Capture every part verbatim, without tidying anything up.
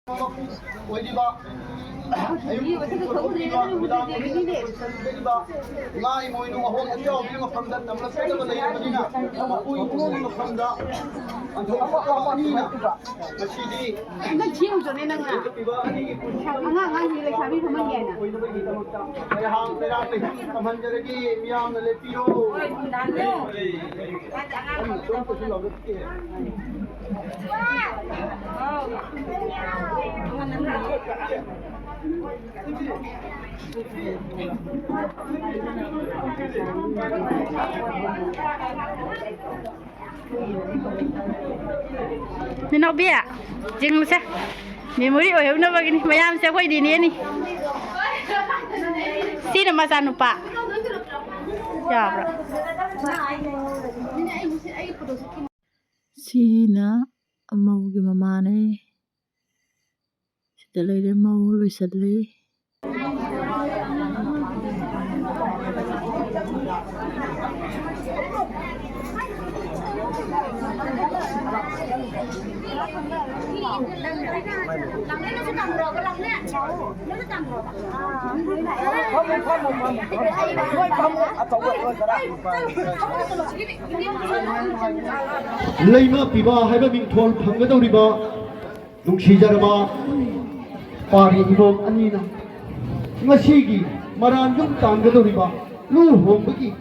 ꯑꯣꯏꯔꯤꯕ, ꯑꯌꯨꯛ ꯄꯨꯡ ꯇꯔꯨꯛ ꯄꯤꯕ, ꯅꯨꯃꯤꯗꯥꯡ ꯄꯨꯡ ꯇꯔꯨꯛ ꯄꯤꯕ, ꯉꯥ ꯏꯃꯣꯏꯅꯨ ꯑꯍꯣꯡ ꯑꯆꯥꯎꯕꯒꯤ ꯃꯐꯝꯗ ꯇꯝꯂꯛꯀꯗꯕ ꯂꯩꯔꯕꯅꯤꯅ, ꯃꯄꯨ ꯏꯄꯨꯒꯤ ꯃꯐꯝꯗ ꯑꯟꯊꯣꯛ ꯑꯅꯤꯅ ꯉꯁꯤꯗꯤ ꯅꯪ ꯊꯦꯡꯉꯨꯆꯣꯅꯦ ꯅꯪꯅ꯫ ꯄꯤꯕ ꯑꯅꯤꯒꯤ ꯄꯨꯟꯁꯤ ꯑꯉꯥꯡ ꯑꯉꯥꯡꯁꯤꯡ ꯂꯩꯁꯥꯕꯤ ꯐꯝꯍꯟꯒꯦ ꯍꯥꯏꯅ꯫ ꯑꯣꯏꯅꯕꯒꯤꯗꯃꯛꯇ ꯃꯌꯥꯝ ꯂꯩꯔꯥꯛ ꯂꯩꯍꯥꯡ ꯇꯝꯍꯟꯖꯔꯒꯦ, ꯃꯤꯌꯥꯝꯅ ꯂꯦꯞꯄꯤꯔꯣ꯫ ꯅꯅꯥꯎꯕꯤ, ꯌꯦꯡꯉꯨꯁꯦ꯫ ꯃꯦꯃꯣꯔꯤ ꯑꯣꯏꯍꯧꯅꯕꯒꯤꯅꯤ꯫ ꯃꯌꯥꯝꯁꯦ ꯑꯩꯈꯣꯏ ꯔꯤꯅꯦꯅꯤ꯫ ꯁꯤꯅ ꯃꯆꯥꯅꯨꯄꯥ꯫ ꯌꯥꯕ꯭ꯔꯥ? ꯁꯤꯅ ꯑꯃꯧꯒꯤ ꯃꯃꯥꯅꯦ꯫ ꯁꯤꯗ ꯂꯩꯔꯦ, ꯃꯧ ꯂꯣꯏꯁꯜꯂꯦ꯫ ꯂꯩꯃ ꯄꯤꯕ ꯍꯥꯏꯕ ꯃꯤꯡꯊꯣꯜ ꯐꯪꯒꯗꯧꯔꯤꯕ ꯅꯨꯡꯁꯤꯖꯔꯕ ꯄꯥꯔꯤ ꯏꯃꯣꯝ ꯑꯅꯤꯅ ꯉꯁꯤꯒꯤ ꯃꯔꯥꯟ ꯌꯨꯝ ꯇꯥꯟꯒꯗꯧꯔꯤꯕ ꯂꯨꯍꯣꯡꯕꯒꯤ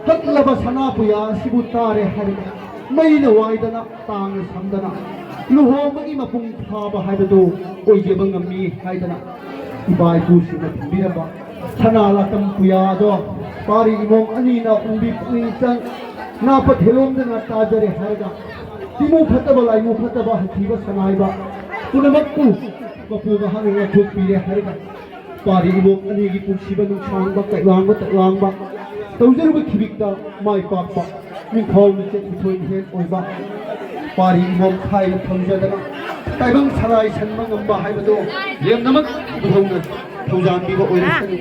ꯀꯛꯂꯕ ꯁꯅꯥ ꯄꯨꯌꯥ ꯑꯁꯤꯕꯨ ꯇꯥꯔꯦ ꯍꯥꯏꯔꯒ ꯃꯩꯅ ꯋꯥꯏꯗꯅ ꯇꯥꯡꯅ ꯁꯝꯗꯅ ꯂꯨꯍꯣꯡꯕꯒꯤ ꯃꯄꯨꯡ ꯐꯥꯕ ꯍꯥꯏꯕꯗꯨ ꯑꯣꯏꯖꯕ ꯉꯝꯃꯤ ꯍꯥꯏꯗꯅ ꯏꯄꯥ ꯏꯄꯨꯁꯤꯡꯅ ꯊꯝꯕꯤꯔꯝꯕ ꯁꯅꯥ ꯂꯥꯇꯝ ꯄꯨꯌꯥꯗꯣ ꯄꯥꯔꯤ ꯏꯃꯣꯝ ꯑꯅꯤꯅ ꯄꯨꯛꯅꯤꯡ ꯄꯨꯛꯅꯤꯡ ꯆꯪ ꯅꯥꯄ ꯊꯦꯂꯣꯝꯗꯅ ꯇꯥꯖꯔꯦ ꯍꯥꯏꯔꯒ ꯇꯤꯃꯨ ꯐꯠꯇꯕ ꯂꯥꯏꯃꯨ ꯐꯠꯇꯕ ꯍꯟꯊꯤꯕ ꯁꯅꯥꯏꯕ ꯄꯨꯝꯅꯃꯛꯄꯨ ꯃꯄꯨ ꯃꯍꯥꯛꯅ ꯉꯥꯛꯊꯣꯛꯄꯤꯔꯦ ꯍꯥꯏꯔꯒ ꯄꯥꯔꯤ ꯏꯃꯣꯝ ꯑꯅꯤꯒꯤ ꯄꯨꯟꯁꯤꯕ ꯅꯨꯡꯁꯥꯡꯕ ꯀꯩꯋꯥꯡꯕ ꯇꯛꯋꯥꯡꯕ ꯇꯧꯖꯔꯨꯕ ꯊꯤꯕꯤꯛꯇ ꯃꯥꯏ ꯄꯥꯛꯄ ꯅꯤꯡꯊꯧ ꯃꯤꯆꯠ ꯃꯤꯊꯣꯏ ꯃꯤꯍꯦꯟ ꯑꯣꯏꯕ ꯄꯥꯔꯤ ꯏꯃꯣꯝ ꯈꯥꯏꯕ ꯐꯪꯖꯗꯅ ꯇꯥꯏꯕꯪ ꯁꯂꯥꯏ ꯁꯟꯕ ꯉꯝꯕ ꯍꯥꯏꯕꯗꯣ ꯂꯦꯝꯅꯃꯛ ꯎꯍꯧꯅ ꯊꯧꯖꯥꯟꯕꯤꯕ ꯑꯣꯏꯔꯁꯅꯨ꯫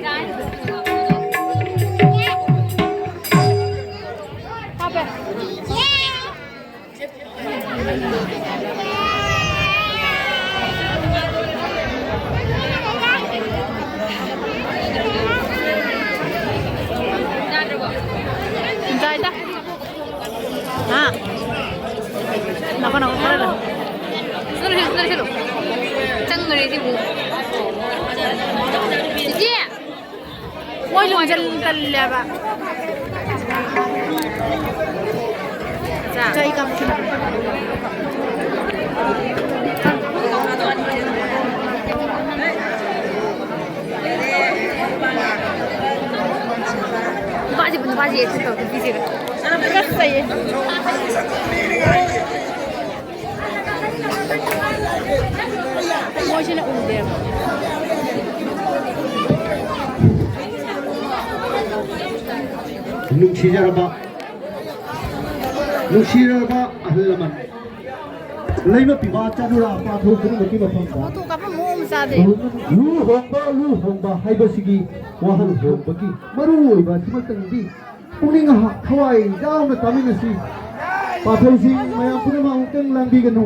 ꯏꯆꯦ! ꯃꯣꯏ ꯂꯣꯟꯁꯦ ꯇꯜꯂꯦꯕ꯫ ꯆꯩ ꯀꯥꯞꯁꯤꯔ? ꯅꯨꯄꯥꯁꯤꯕꯨ ꯅꯨꯄꯥꯁꯤ action ꯇꯧꯔ ꯅꯨꯄꯤꯁꯤꯒ꯫ ꯀꯠꯆꯩꯌꯦ꯫ ꯃꯣꯏꯁꯤꯅ ꯎꯗꯦꯕ꯫ ꯅꯨꯡꯁꯤꯖꯔꯕ, ꯅꯨꯡꯁꯤꯔꯕ ꯑꯍꯜ ꯂꯃꯟ, ꯂꯩꯃ ꯄꯤꯕ ꯆꯥꯅꯨꯔꯥ ꯄꯥꯊꯧ ꯄꯨꯝꯅꯃꯛꯀꯤ ꯃꯐꯝꯗ ꯐꯣꯇꯣ ꯀꯥꯞꯐꯝ ꯃꯑꯣꯡ ꯆꯥꯗꯦ꯫ ꯂꯨꯍꯣꯡꯕ, ꯂꯨꯍꯣꯡꯕ ꯍꯥꯏꯕꯁꯤꯒꯤ ꯋꯥꯍꯜ ꯍꯣꯡꯕꯒꯤ ꯃꯔꯨꯑꯣꯏꯕ ꯑꯁꯤꯃꯛꯇꯪꯗꯤ ꯄꯨꯛꯅꯤꯡ ꯊꯋꯥꯏ ꯌꯥꯎꯅ ꯇꯥꯃꯤꯟꯅꯁꯤ꯫ ꯄꯥꯊꯧꯁꯤꯡ ꯃꯌꯥꯝ ꯄꯨꯝꯅꯃꯛ ꯑꯃꯨꯛꯇꯪ ꯂꯥꯡꯕꯤꯒꯅꯨ꯫